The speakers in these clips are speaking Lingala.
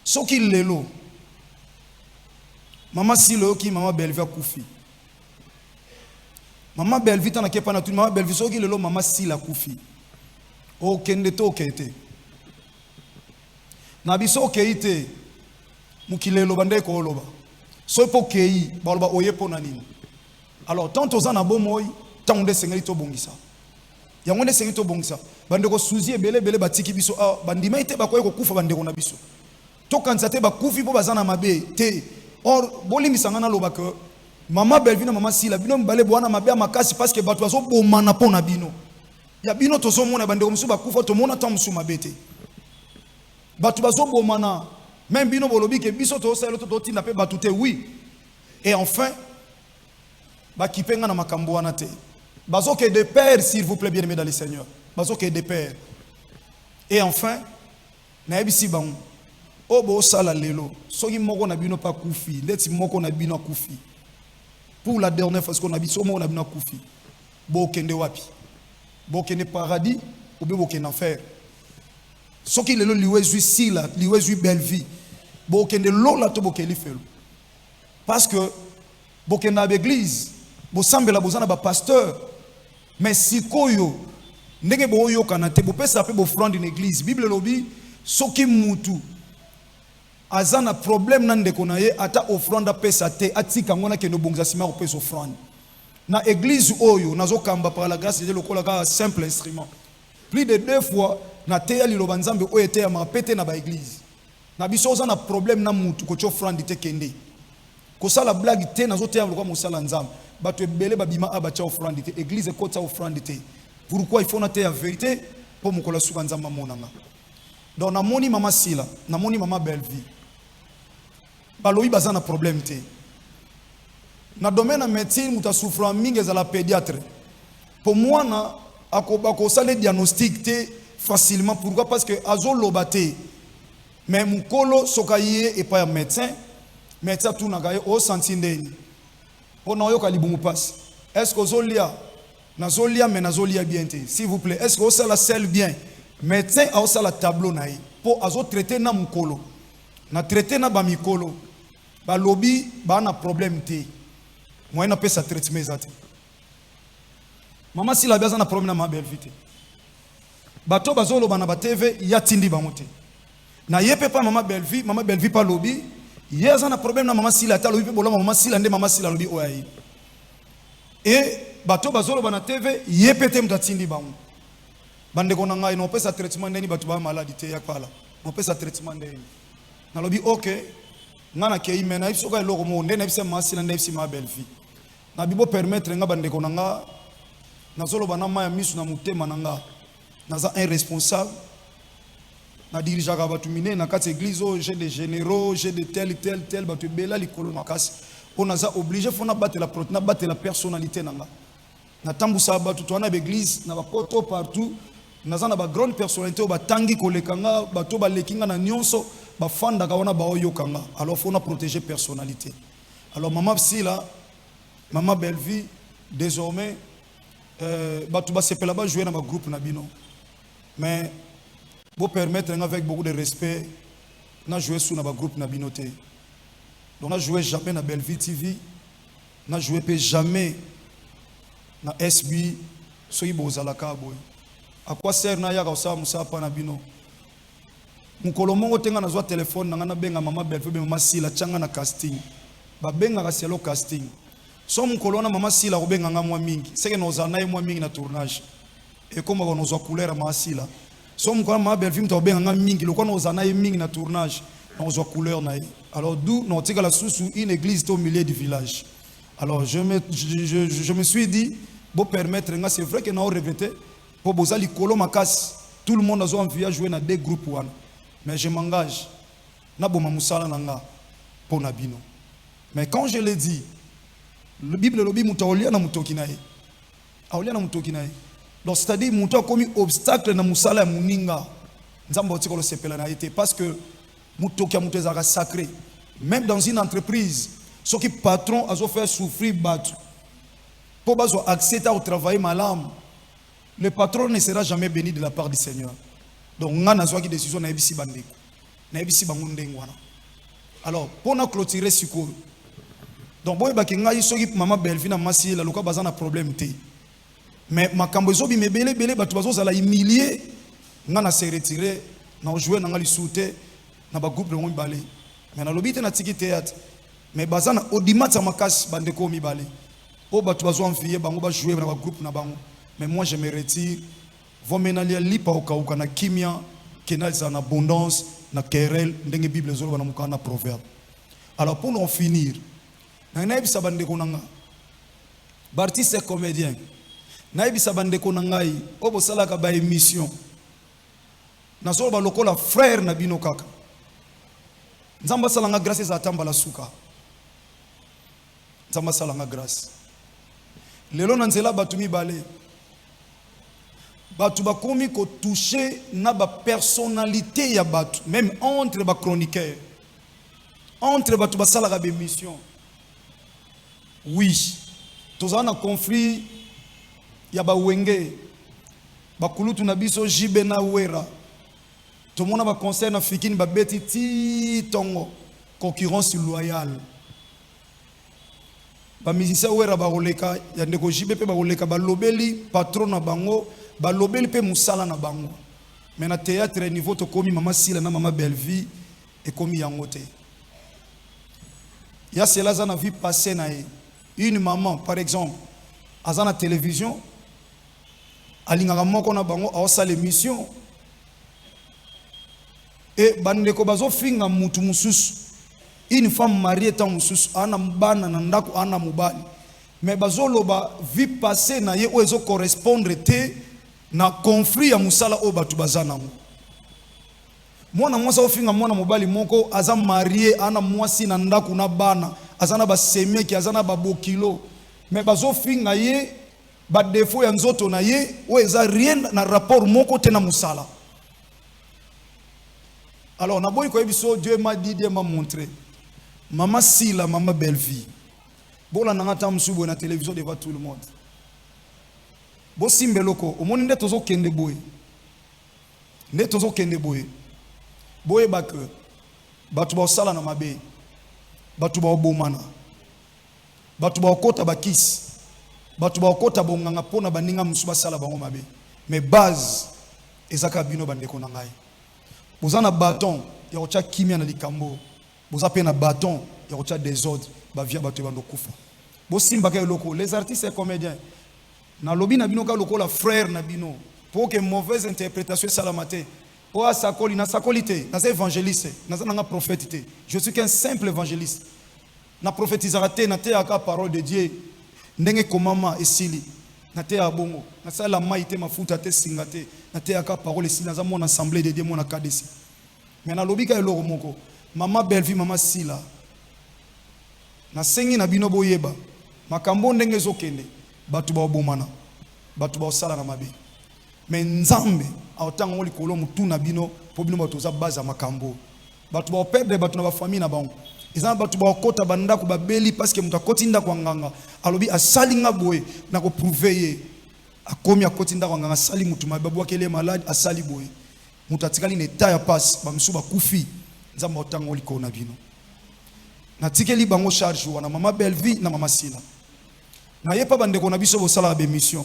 Soki lelo mama Sila oyoki mama Bellevue akufi, mama Bellevue tana kepa na tuni mama Bellevue, soki lelo mama Sila akufi, okende te? Okei te na biso, okei te. Mokili eloba nde kooloba. Soki mpo okei, baloba oye mpo na nini? Alors tant toza na bomoi, ntango nde esengeli tobongisa yango, nde esengeli tobongisa. Bandeko suzi ebele ebele batiki biso awa, bandimai te bakoki kokufa. Bandeko na biso, tokanisa te bakufi mpo baza na mabe te. Or bolimbisa ngai naloba ke mama Bellevue na mama Sila, bino mibale bwana mabe ya makasi, parce que bato bazobomana mpo na bino. Ya bino tozomona bandeko mosusu bakufa, tomona ntango mosusu mabe te. Bato bazobomana, même bino bolobi ke biso tozosala to totinda mpe bato te. Oui, et enfin bakipe nga na makambo wana te. Bazokende de pair, s'il vous plaît, bien aimé dans le Seigneur, bazokende de pair. Et enfin nayebisi bango, oyo bosala lelo, soki moko na bino mpe akufi, ndeti moko na bino akufi pour la dernière fois, soki na biso moko na bino akufi, bokende wapi? Bokende paradis obe bokende enfer? Soki lelo liwa ezwi Sila, liwa ezwi Bellevue, bokende lola to bokende lifelo? Parce que bokende na baeglise, bosambela, boza na bapasteur, mais sikoyo ndenge boyokana te, bopesa mpe bofrande na église. Bible elobi, soki mutu aza na problème na ndeko na ye, ata offrande apesa te, atika yango, nakende obongisa, nsima ya kopesa offrande na église oyo nazokamba par la grâce de Dieu lokola kaka simple instrument. Plus de deux fois nateya liloba Nzambe oyo eteyamaka mpe te na baeglise na biso. Oza na problème na mutu, kotia offrande te, kende kosala blague te. Nazoteya lokola mosala Nzambe. Bato ebele babima a batia offrande te, église ekotisa offrande te. Pourquoi? Il faut nateya vérité mpo mokolo ya suka Nzambe amonanga. Donc namoni mama Sila, namoni mama Bellevue, balobi baza na problème te. Na domaine ya médecine, moto asouffra mingi ezala pédiatre, mpo mwana bakosala diagnostic te facilement. Pourquoi? Parce que azoloba te. Mais mokolo soki aye epai ya médecin, médecin atunaka ye: "Osanti ndeni?" "Mpo na oyoka libumu mpasi." "Est ce que ozolia?" "Nazolia, mais nazolia bien te, s'il vous plaît." "Est ce que osala selle bien?" Médecin aosala tableau na ye mpo azotraite na mokolo na traite na bamikolo. Balobi baa na problème te, moyen napesa traitement eza te. Mama Sila abi aza na problème na mama Bellevue te. Bato bazoloba na batv, ya tindi bango te. Na ye mpe pa mama Bellevue, mama Bellevue mpe alobi ye aza na problème na mama Sila te. Alobi mpe bolama mama Sila nde mama Sila alobi oyo aye. E bato bazoloba na TV, ye mpe te moto atindi bango. Bandeko na ngai, naopesa traitement ndeni? Bato baya maladi te ya kala, naopesa traitement ndeni? Nalobi ok, nga nakei, me nayebi soki eloko moko nde nayebisi mama Sila, nde nayebisi mama Bellevue. Nabi bopermettre nga, bandeko na nga, nazoloba na mai ya miso na motema na nga. Naza un responsable, nadirigeaka bato minene na kati ya église oyo. J'ai des généraux, j'ai de tel, tel, tel, bato ebele likolo makasi oyo naza obligé fo nabatela personnalité na nga. Natambusaka bato to wana baeglise na bapoto partout. Naza na bagrande personnalité oyo batangi koleka nga, bato oyo baleki nga na nyonso, bafandaka wana, baoyoka nga. Alors fo na protéger personnalité. Alors mama Sila, mama Bellevue, désormais bato basepela bajouer na bagroupe na bino, mais bopermettre nga avec beaucoup de respect na jouer su na bagroupe na bino te. Donc na jouer jamais na Bellevue TV, na jouer mpe jamais na SB. Soki bozalaka boye, à quoi sert nayaka kosala mosala mpa na bino? Mokolo moko te nga nazwa telefone na nga, nabenga mama Bellevue be mama Sila, tianga na casting. Babengaka selo casting. So mokolo wana mama Sila akobenga nga mwa mingi, seke nozala na ye mwa mingi na tournage, ekomaka nozwa couleur ya mama Sila. So mokolo wana mama Bellevue moto akobenga nga mingi, lokola nozala na ye mingi na tournage, nakozwa couleur na ye. Alors d'où naotikala susu une église te au milieu du village. Alors je me suis dit, bopermettre nga, c'est vrai que nao regretter mpo boza likolo makasi, tout le monde azo envie jouer na deux groupes wana, mais je m'engage naboma mosala na nga mpo na bino. Mais quand je l'ai dit, le Bible elobi moto aolia na motoki na ye, aolia na motoki na ye. Donc c'est-à-dire moto akomi obstacle na mosala ya moninga, Nzambe aotikala osepela na ye te, parce que motoki ya moto ezalaka sacré. Même dans une entreprise, soki patron azofaire souffrir bato mpo bazwa accès ta kotravailler malamu, le patron ne sera jamais béni de la part du Seigneur. Donc nga nazwaki décision, nayebisi bandeko. Nayebisi bango ndenge wana. Alors, mpo na clôturer sikoyo, donc boyebaki ngai, soki mama Bellevie na Masila loka baza na problème te, mais makambo ezobima ebele ebele, bato bazozala humilie. Nga na se retire na ojouer na nga lisusu te na bagroupe yango mibale. Mais nalobi te natiki théâtre, mais baza na audimat ya makasi, bandeko oyo mibale oyo bato bazwa envie bango bajouer na bagroupe na bango. Mais moi, je me retire. Vome nalia lipa okauka na kimia, ke nazala na abondance na querelle, ndenge Bible ezoloba na mokanda na Proverbe. Alors, pour en finir, nayebisa bandeko na nga baartiste comédien, nayebisa bandeko na ngai oyo bosalaka baémission, nazoloba lokola frère na bino kaka. Nzambe asalanga grâce, ezala ta mbala suka. Nzambe asalanga grâce lelo na nzela bato mibale, bato bakomi kotouche na bapersonnalité ya bato, même entre bachroniqueur, entre bato basalaka bémission. Oui, tozala na conflit ya bawenge, bakulutu na biso Jibe na Wera. Tomona baconcert na Fikini, babeti ti ntongo, concurrence loyale. Bamusicien Wera bakoleka, ya ndeko Jibe mpe bakoleka, balobeli patron na bango, balobeli mpe mosala na bango. Mais na théâtre, niveau tokomi, mama Sila na mama Bellevie, ekomi yango te. Ya sela aza na vie passée na ye. Une maman, par exemple, aza na télévision, alingaka moko na bango, aosala émission e bandeko bazofinga mutu mosusu. Une femme mariée, ntango mosusu aa na bana na ndako, aa na mobali, mais bazoloba vie passée na ye oyo ezocorrespondre te na conflit ya mosala oyo bato baza nango. Mwana mwasi aofinga mwana mobali moko aza marié, aa na mwasi na ndako na bana, aza na basemeki, aza na babokilo, mais bazofinga ye badéfaut ya nzoto na ye oyo eza rien na rapport moko te na mosala. Alors, naboyi koyebi so Dieu m'a dit, Dieu m'a montré. Mama Sila, mama Bellevie, bolandanga ntango mosusu boye na télévision devant tout le monde. Bosimba eloko omoni nde tozokende boye, nde tozokende boye. Boyeba ke bato baosala na mabe, bato baobomana, bato baokota bakisi, bato baokota bonganga mpo na baninga mosusu basala bango mabe. Mais base eza kaka bino, bandeko na ngai. Boza na bâton ya kotya kimia na likambo, boza mpe na bâton ya kotya désordre, bavia bato ebanda okufa. Bosimbaka eloko, les artistes et comédiens. Nalobi na bino kaka lokola frère na bino, mpo ke mauvaise interprétation esalama te. Oyo asakoli, nasakoli te, naza évangéliste, naza nanga prophète te. Je suis qu'un simple évangéliste. Na prophétisaka te, nateyaka parole de Dieu ndenge ekomama, esili. Nateyaka bongo, nasalela mai te, mafuta te, singa te, nateyaka parole, esili. Naza mwana Assemblée de Dieu, mwana KDC. Mais nalobi ka eloko moko: mama Bellevie, mama Sila, nasengi na bino boyeba makambo ndenge ezokende. Bato baobomana, bato baosala na mabe, mais Nzambe aotanga ngo likolo motu na bino, mpo bino bato oza base ya makambo. Bato baoperdre bato na bafamille na bango. Eza na bato baokɔta bandako, babeli, parce que moto akɔti ndako ya nganga, alobi asali nga boye, na koprouver ye. Akomi, akɔti ndako ya nganga, asali motu mabe, babwakeli ye malade, asali boye, moto atikali na état ya pasi, bamisusu bakufi. Nzambe aotanga ngo likolo na bino. Natikeli bango charge wana, mama Bellevie na mama Sila. Naye mpa bandeko na biso bosalaka bémission,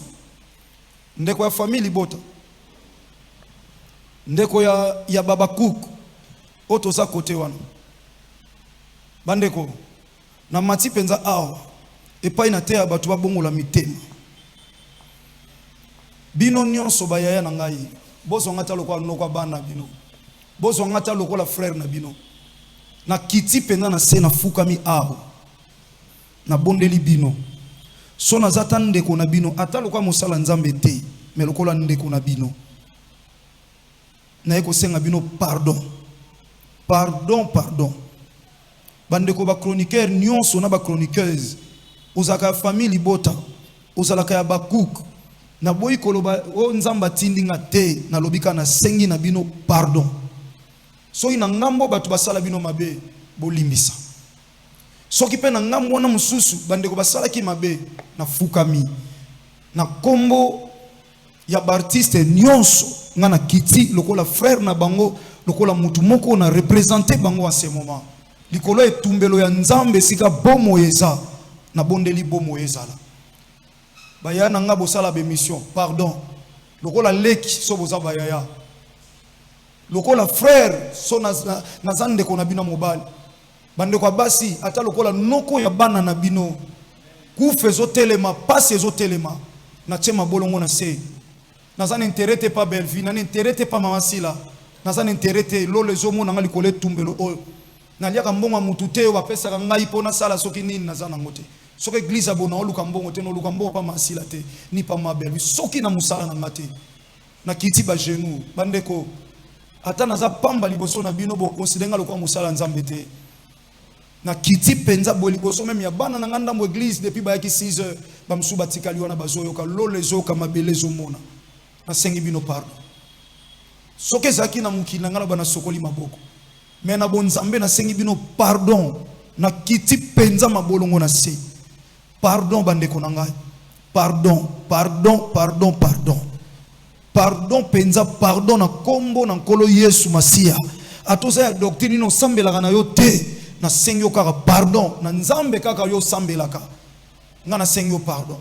ndeko ya famille libota, ndeko ya babakuku oyo toza kote wana. Bandeko, na mati mpenza awa epai na te ya bato babongola mitema. Bino nyonso bayaya na ngai, bozwanga ta lokola noko ya bana bino, bozwanga ta lokola frère na bino. Nakiti mpenza na se, nafukami awa, nabondeli bino. So naza ta ndeko na bino, ata lokola mosala Nzambe te, mais lokola ndeko na bino, naye kosenga bino pardon, pardon, pardon. Bandeko bachroniqueur nyonso na bachroniqueuse, ozalaka ya famille libota, ozalaka ya bacook, naboyi koloba oyo Nzambe atindi nga te. Nalobi kaka, nasengi na bino pardon. Soki na ngambo bato basala bino mabe, bolimbisa. Soki mpe na ngambo wana mosusu bandeko basalaki mabe, nafukami na nkombo ya baartiste nyonso. Nga na kiti lokola frère na bango, Lokola mutu moko na représenter bango en ce moment. Likolo ya etumbelo ya Nzambe esika bomoi eza, nabondeli bomoi ezala. Bayaya na nga bosala ba emission, pardon. Lokola leki so boza bayaya. Lokola frère so naza ndeko na bino mobali. Bandeko ya basi ata lokola noko ya bana na bino. Kufa ezotelema, pasi ezotelema. Natie mabolongo na se. Naza na intérêt te pa Bellevue, na intérêt te pa Mama Sila. Naza na intérêt te lolo ezomona nga likolo etumbelo oyo. Naliaka mbongo ya mutu te oyo bapesaka ngai mpo nasala soki nini, naza nango te. Soki église abona oluka mbongo te, noluka mbongo pa Mama Sila te, ni pa Mama Bellevue. Soki na mosala na nga te. Nakiti ba genoux, bandeko. Ata naza pamba liboso na bino boconsidérer nga lokola mosala Nzambe te. Nakiti mpenza boye liboso même ya bana na nga ndambo église depuis bayaki 6 heures, bamosusu batikali wana bazoyoka lolo ezoyoka, mabele ezomona. Nasengi bino pardon. Soki ezalaki na mokili na ngai na bana sokoli maboko, mais na bonzambe nasengi bino pardon. Nakiti mpenza mabolongo na se. Pardon bandeko na ngai, pardon, pardon, pardon, pardon, pardon mpenza, pardon na nkombo na Nkolo Yesu Masiya. Ata oza ya doctrine nini, osambelaka na yo te, nasengi yo kaka pardon na Nzambe kaka yo osambelaka. Nga nasengi yo pardon,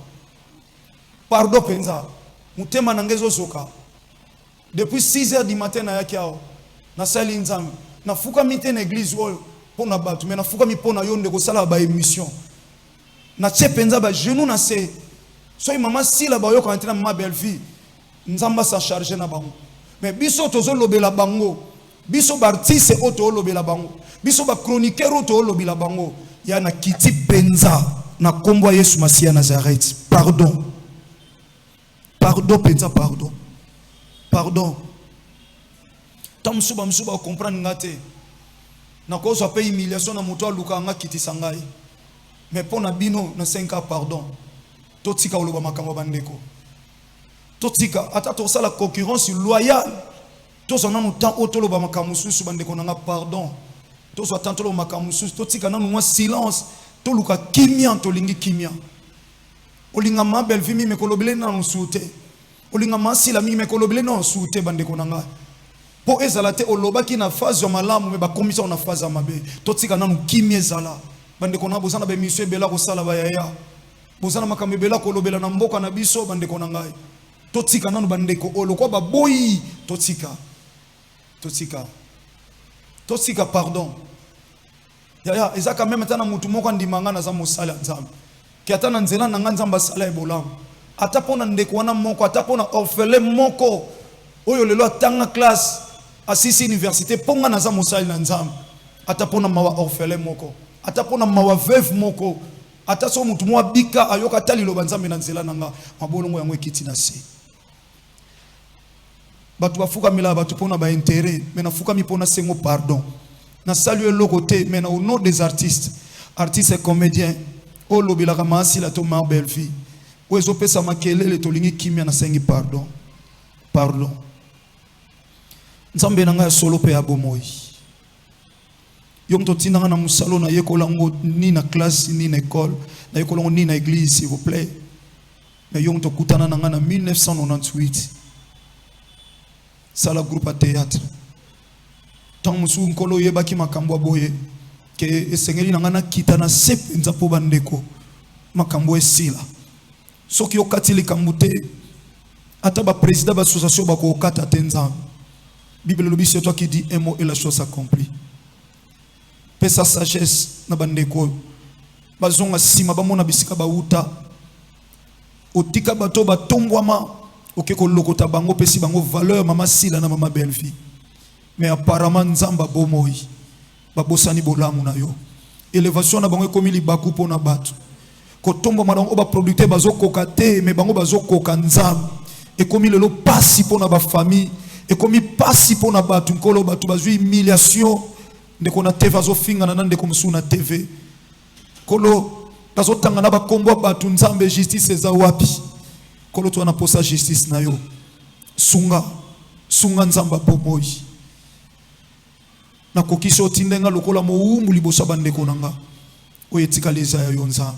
pardon mpenza. Motema na ngai ezozoka. Depuis 6 heures du matin nayaki awa, nasali Nzambe. Nafukami te na église oyo mpo na bato, mais nafukami mpo na yo ndeko osalaka baémission. Natie mpenza bagenou na se. Soki Mama Sila bayokana te na Mama Bellevue, Nzambe asa charge na bango. Mais biso tozolobela bango, biso baartiste oyo toolobela bango, biso bachroniqueur oyo toolobela bango ya na kiti mpenza na nkombo ya Yesu Masiya Nazareth. Pardon, pardon mpenza, pardon, pardon. Ntango mosusu bamosusu bacomprendre nga te, nakozwa mpe humiliation na moto aluka nga kitisa ngai, mais mpo na bino nasenga pardon. Totika koloba makambo ya bandeko, totika. Ata tosala concurrence loyale, tozwa nanu temps oyo toloba makambo mosusu. Bandeko na nga, pardon, tozwa temps toloba makambo mosusu. Totika nanu mwa silence, toluka kimia. Tolingi kimia. Olinga Ma Bellevue mingi, mais kolobele nanu su te. Olinga Masila mingi, mais kolobele nanu su te. Bandeko na ngai, mpo ezala te olobaki na phase ya malamu, mais bakomisa na phase ya mabe. Totika nanu kimia ezala. Bandeko na, boza na baémission ebele kosala, bayaya, boza na makambo ebele kolobela na mboka na biso. Bandeko na ngai, totika nanu bandeko oyo lokwa baboyi. Totika, totika, totika, pardon. Yaya, eza quand même ata na mutu moko andima nga naza mosali ya Nzambe, ke ata na nzela na nga Nzambe asala ebolamu, ata mpo na ndeko wana moko, ata mpo na orphelin moko oyo lelo atanga classe, asisi université, mpo nga naza mosali na Nzambe. Ata mpo na mawa orphelin moko, ata mpo na mawa veuve moko, ata so mutu moko abika, ayoka ata liloba Nzambe na nzela na nga, mabolongo yango ekiti na se. Bato bafukamelaka bato mpona baintérêt, mais nafukami mpona sengo pardon. Nasali eloko te, mais na au nom des artistes, artistes et comédiens oyo olobelaka Maasila to Ma Bellevue oyo ezopesa makelele, tolingi kimia. Nasengi pardon, pardon. Nzambe na ngai ya solo mpe ya bomoi, yo moto otindanga na mosala oyo, nayekola yango ni na classe ni na école, nayekola yango ni na église, s'il vous plaît, mais yo moto okutana na ngai na 1998, sala groupe ya théâtre. Ntango mosusu Nkolo oyebaki makambo ya boye ke esengeli na ngai nakita na se mpenza mpo bandeko makambo esila. Soki okati likambo te, ata baprésident baassociation bakokata te. Nzambe, Bible elobi: "C'est toi qui dis un mot et la chose s'accomplit." Pesa sagesse na bandeko oyo bazonga nsima, bamona bisika bauta. Otika bato batombwama, oke kolokota bango, opesi bango valeur, Mama Sila na Mama Bellevue, mais apparemment Nzambe abomoi babosani bolamu na yo. Élévation na bango ekomi libaku mpo na bato kotombama na bango. Baproducteur bazokoka te, mais bango bazokoka. Nzambe, ekomi lelo pasi mpo na bafamille, ekomi pasi mpo na bato. Nkolo, bato bazwi humiliation. Ndeko na TV azofingana na ndeko mosusu na TV. Nkolo, bazotanga na bakombo ya bato. Nzambe, justice eza wapi? Nkolo, toza na posa justice na yo. Sunga, sunga, Nzambe abomoi. Nakokisi otinda nga lokola mowumbu liboso ya bandeko na nga. Oyo etikali eza ya yo, Nzambe.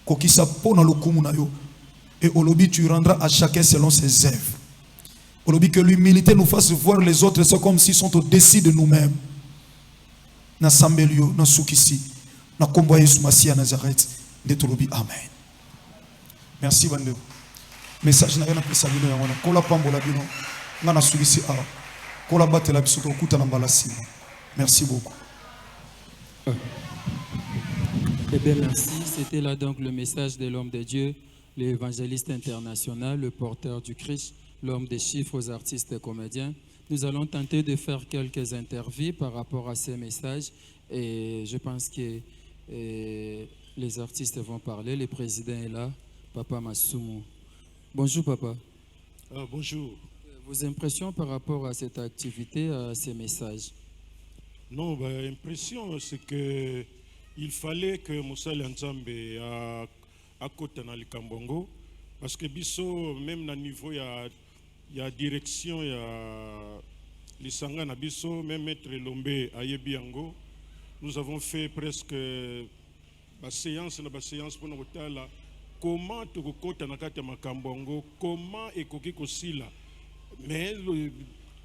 Kokisa mpo na lokumu na yo. E olobi: "Tu rendras à chacun selon ses œuvres." Olobi que l'humilité nous fasse voir les autres c'est comme s'ils sont au-dessus de nous-mêmes. Nasambeli yo, nasukisi na kombo ya Yesu Masiya Nazareth nde tolobi amen. Merci bandeko. Message na yo napesa bino yango na kola pambola bino nga nasukisi awa. Kola batela biso tokutana mbala nsima. Merci beaucoup. Eh bien, merci. C'était là donc le message de l'homme de Dieu, l'évangéliste international, le porteur du Christ, l'homme des chiffres aux artistes et comédiens. Nous allons tenter de faire quelques interviews par rapport à ces messages et je pense que les artistes vont parler. Le président est là, Papa Masumu. Bonjour papa. Ah, bonjour. Vos impressions par rapport à cette activité, à ces messages? Non, bah, impression, c'est que il fallait que mosali ya Nzambe akota na likambo yango, parce que biso, même na niveau ya direction ya lisanga na biso, même maître Lombe ayebi yango, nous avons fait presque baséance na baséance mpona kotala comment tokokota na kati ya makambo yango, comment ekoki kosila. Mais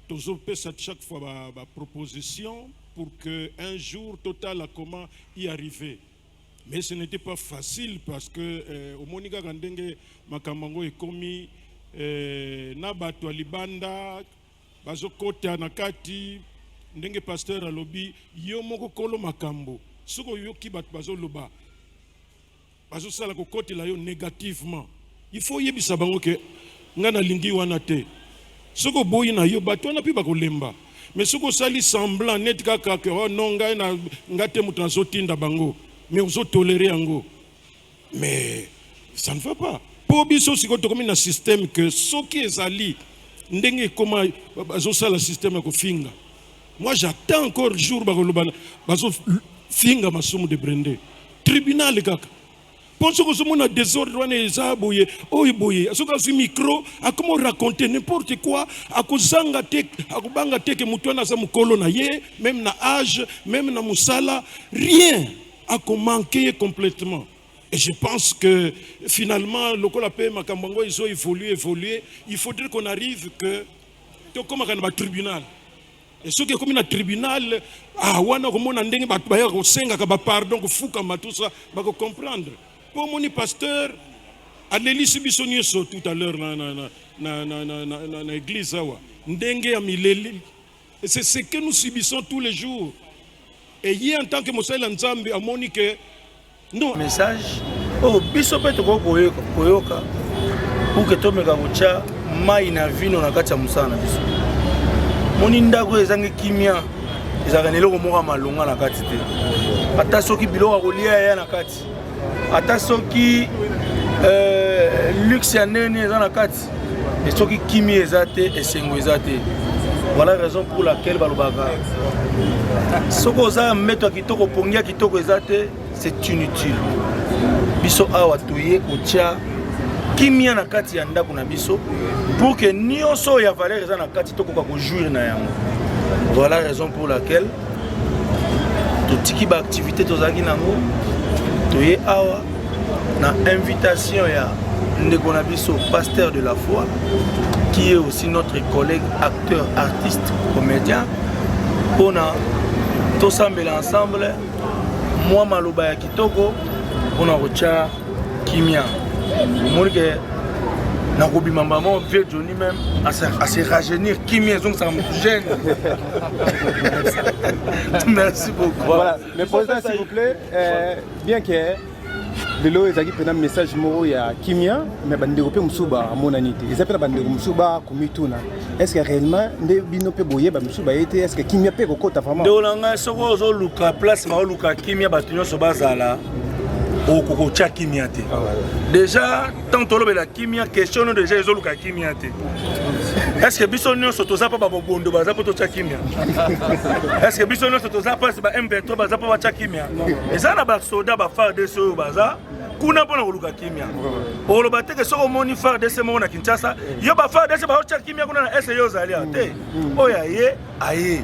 tozopesa chaque fois baproposition pour que un jour totala comment y arriver. Mais ce n'était pas facile parce que omoni kaka ndenge makambo yango ekomi na bato ya libanda bazokota na kati. Ndenge pasteur alobi, yo moko kolo makambo, soki oyoki bato bazoloba, bazosala kokotela yo négativement, il faut oyebisa bango ke ngai nalingi wana te. Soki oboyi na yo, bato wana mpe bakolemba. Mais soki osali semblant neti kaka ke oh non, ngai na nga te moto nazotinda bango, mais ozotolérer yango, mais ça ne va pas. Mpo biso sikoyo tokomi na système que soki ezali ndenge ekoma, bazosala système ya kofinga. Moi, j'attends encore jour bakoloba bazofinga Masumu de Brende, tribunal kaka. Mpo soki ozomona désordre wana eza boye, oyo boye, soki azwi micro, akoma raconter n'importe quoi, akozanga te, akobanga te ke motu wana aza mokolo na ye, même na âge, même na mosala, rien, akomanquer ye complètement. Et je pense que finalement, lokola mpe makambo yango ezo évoluer, évoluer, il faudrait qu'on arrive que tokomaka na batribunal. Et soki ekomi na tribunal, ah, wana komona ndenge bato bayaka kosengaka bapardon, kofukama, tout ça, bakocomprendre. Mpo omoni pasteur alelisi biso nyonso tout à l'heure na église awa, ndenge ya mileli. Et c'est ce que nous subissons tous les jours. Et ye, en tant que mosali ya Nzambe, amoni ke non. Message oyo biso mpe tokoki koyoka pour que tomeka kotya mai na vino na kati ya mosala na biso. Moni, ndako oyo ezangi kimia ezalaka na eloko moko ya malonga na kati te. Ata soki biloko ya kolia eya na kati, ata soki luxe ya ndenge eza na kati, mais soki kimia eza te, esengo eza te. Voilà raison pour laquelle balobaka, soki oza mbeto ya kitoko, pongi ya kitoko eza te, c'est inutile. Biso awa toye kotia kimia na kati ya ndako na biso pour que nyonso oyo ya valeur eza na kati, tokoka kojouir na yango. Voilà raison pour laquelle totiki baactivité tozalaki nango, toye awa na invitation ya ndeko na biso, pasteur de la foi, qui est aussi notre collègue acteur, artiste, comédien, mpona tosambela ensemble mwa maloba ya kitoko mpona kotya kimia. Omoni ke nakobima mbamo, vieux Johnny même ase rajeunir, kimia ezongisaka motu jeune. Merci beaucoup. Voilà, le président, s'il vous plaît, bien que lelo ezalaki mpena message moko ya kimia, mais bandeko mpe mosusu bamonani te. Eza mpe na bandeko mosusu bakomituna: est ce que réellement nde bino mpe boyeba mosusu baye te, est ce que kimia mpe ekokota vraiment? Ndeko na ngai, soki ozoluka place baoluka kimia, bato nyonso bazala, okoki kotya kimia te. Déjà tant tolobela kimia, question no déjà ezoluka kimia te. Est ce que biso nyonso toza mpo babobondo baza mpo totya kimia? Est ce que biso nyonso toza mpasi ba M23 baza mpo batya kimia? Eza na basoda ba FARDC oyo baza kuna mpona koluka kimia. Oloba te ke soki omoni FARDC moko na Kinshasa, yo ba FARDC baotya kimia kuna na ese, yo ozali awa te. Oyo aye aye,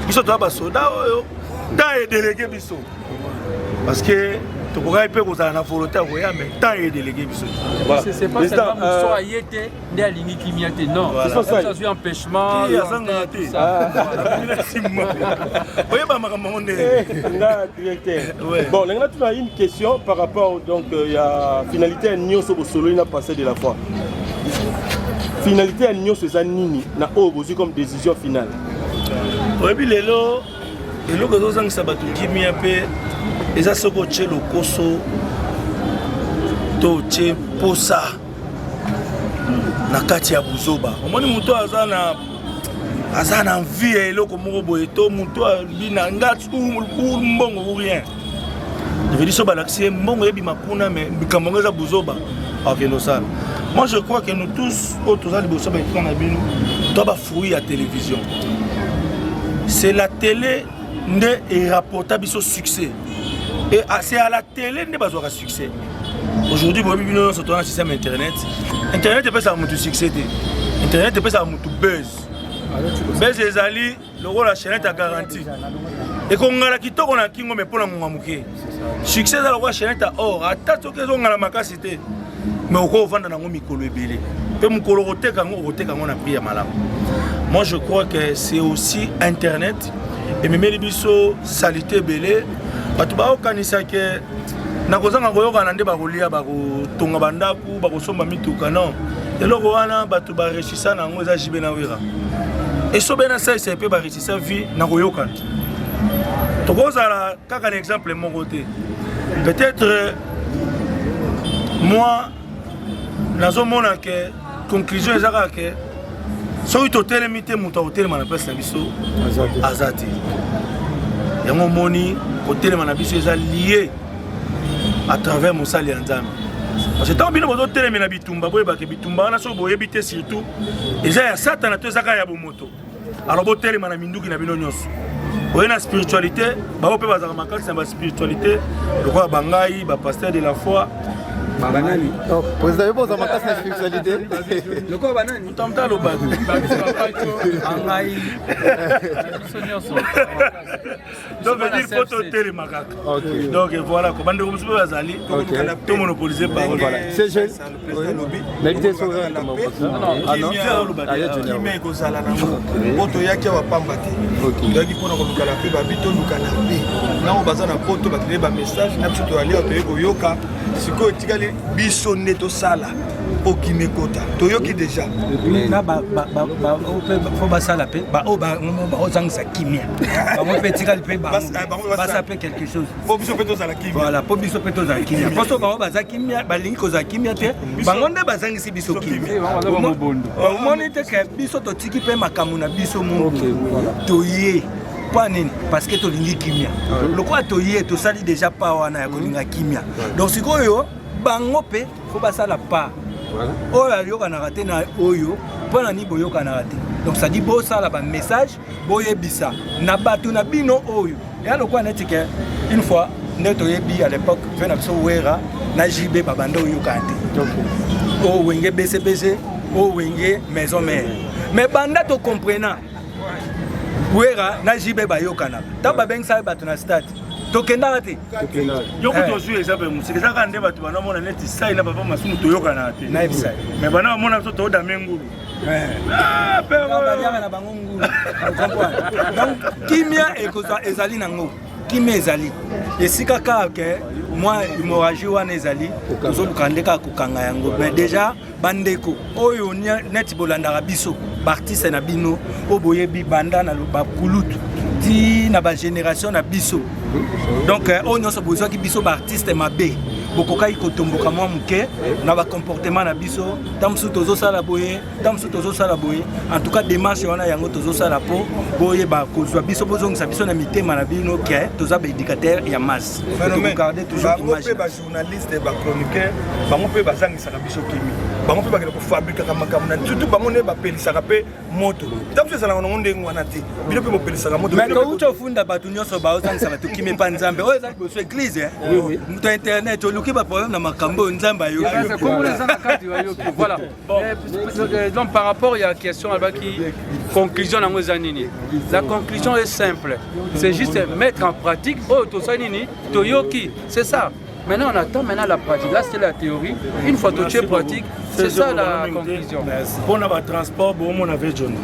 biso toza basoda oyo ta edelege biso parce que Tokokaki mpe kozala na volonté ya koya, mais temps edelege biso. C'est pas seulement moto aye te nde alingi kimia te, non, azwi empêchement. Azangaka te, oyeba makambo yango nde. Nga directeur, bon, ndenge natuna une question par rapport donc ya finalité ya nyonso bosololi na pasteur de la foi. Finalité ya nyonso eza nini na oyo bozwi comme décision finale? Oyebi, lelo eloko ezozangisa bato kimia mpe eza soki otie lokoso to otie posa na kati ya buzoba. Omoni, moto aza na envie ya eloko moko boye, to moto alobi na nga mbongo ou rien, devedi so balakisi ye mbongo ebima kuna, mais likambo yango eza buzoba, akende osala. Moi, je crois que nous tous oyo toza liboso baécran na bino, to bafruit ya télévision, c'est la télé nde erapporta biso succès et c'est à la télé nde bazwaka succès. Aujourd'hui, boyebi bino nyonso, toza na système internet. Internet epesaka motu succès te, internet epesaka motu buzz. Buzz ezali lokola chaînette ya garantie, ekongala kitoko na kingo, mais mpona ngonga moke. Succès eza lokola chaînette ya or, ata soki ezongala makasi te, mais okovanda nango mikolo ebele, mpe mokolo okoteka yango, okoteka yango na prix ya malamu. Moi, je crois que c'est aussi internet ememeli biso saleté ebele. Bato baokanisa ke na kozanga koyokana nde bakolia, bakotonga bandako, bakosomba mituka. Non, eloko wana bato baréussisa na yango eza JB na Wera, esobe na Saisa mpe baréussisa vie na koyokana. Tokozala kaka na exemple moko te. Peut-être moi nazomona ke conclusion eza kaka ke soki totelemi te, moto akotelema na place na biso aza te. Yango omoni, kotelema na biso eza lié à travers mosali ya Nzambe, parce que ntango bino bozotelemela bitumba, boyebake bitumba wana soki boyebi te, surtout eza ya Satana to eza kaka ya bomoto. Alors botelema na minduki na bino nyonso, oye na spiritualité, bango mpe bazalaka makasi na baspiritualité lokola bangai, bapasteur de la foi. Banani? Oh, président, yo boza makasi na spiritualité. Lokola banani? Moto amuta alobaka. Angai biso nyonso. Donc veut dire po totelema kaka. Donc voilà ko bandeko mosusu mpe bazali tomonopolise parole. Voilà. C'est jeune. Nayebi te soki Kimia ekozala nango po toyaki awa pamba te. Toyaki mpona koluka la paix. Babi toluka la paix nango, baza na poto, batele bamessage na biso, toyali awa, toyei koyoka. Sikoyo etikali biso nde tosala mpo kimia ekota. Toyoki déjà. Na fo basala mpe baoyo baozangisa kimia, bango mpe etikali mpe basala mpe quelque chose. Mpo biso mpe tozala kimia. Voilà, mpo biso mpe tozala kimia. Mposo bango baza kimia, balingi kozala kimia te, bango nde bazangisi biso kimia. Omoni te ke biso totiki mpe makambo na biso mungu, toye mpo nini? Parce que tolingi kimia. Lokola toye, tosali déjà pa wana ya kolinga kimia. Donc sikoyo bango mpe fo basala pa oyo ayokanaka te na oyo. Mpo na nini boyokanaka te? Donc c'est-à-dire bosala bamessage, boyebisa na bato na bino oyo eya lokola neti ke une fois nde toyebi à l'époque ve na biso Wera na JB babanda oyokana te, oyo Wenge BCBG, oyo Wenge Maison Mère. Mais banda tocomprena Wera na JB bayokanaka, ntango babengisaka bato na stade, tokendaka te. Yo kutu ozwi exemple mosika, eza kaka nde bato banamona neti Sai na papa Masumu toyokanaka te. Nayebisa. Mais bana bamona biso toodame ngulu. Baliaka na bango ngulu. Donc kimia ekozwa, ezali nango, kimia ezali esika kaka ke mwa hémorragie wana ezali, tozoluka nde kaka kokanga yango. Mais déjà bandeko oyo neti bolandaka biso, baartiste na bino oyo boyebi banda na bakulutu ti na bagénération na biso, donc oyo nyonso bozwaki biso baartiste mabe, bokokaki kotomboka mwa moke na bacomportement na biso. Ntango mosusu tozosala boye, ntango mosusu tozosala boye. En tout cas, démarche wana yango tozosala mpo boyeba kozwa biso, bozongisa biso na mitema na bino ke toza baéducateur ya masse. Tokogarde toujours Bango mpe bajournaliste, bachroniqueur, bango mpe bazangisaka biso kimi. Bango mpe bakende kofabrikaka makambo na surtout bango nde bapelisaka mpe moto. Ta biso ezalaka nango ndenge wana te, bino mpe bopelisaka moto. Mais touti ofunda bato nyonso baozangisa bato kimi epa Nzambe oyo eza liboso église, moto ya internet oluki baproblème na makambo oyo Nzambe ayoki. Voilà. Donc par rapport ya question alobaki, conclusion nango eza nini? La conclusion est simple, c'est juste mettre en pratique oyo tosali nini, toyoki, c'est ça. Maintenant, on attend maintenant la pratique. Là, c'est la théorie. Une fois que tu es pratique, c'est ça la conclusion. Mpona batransport, bomona ve John.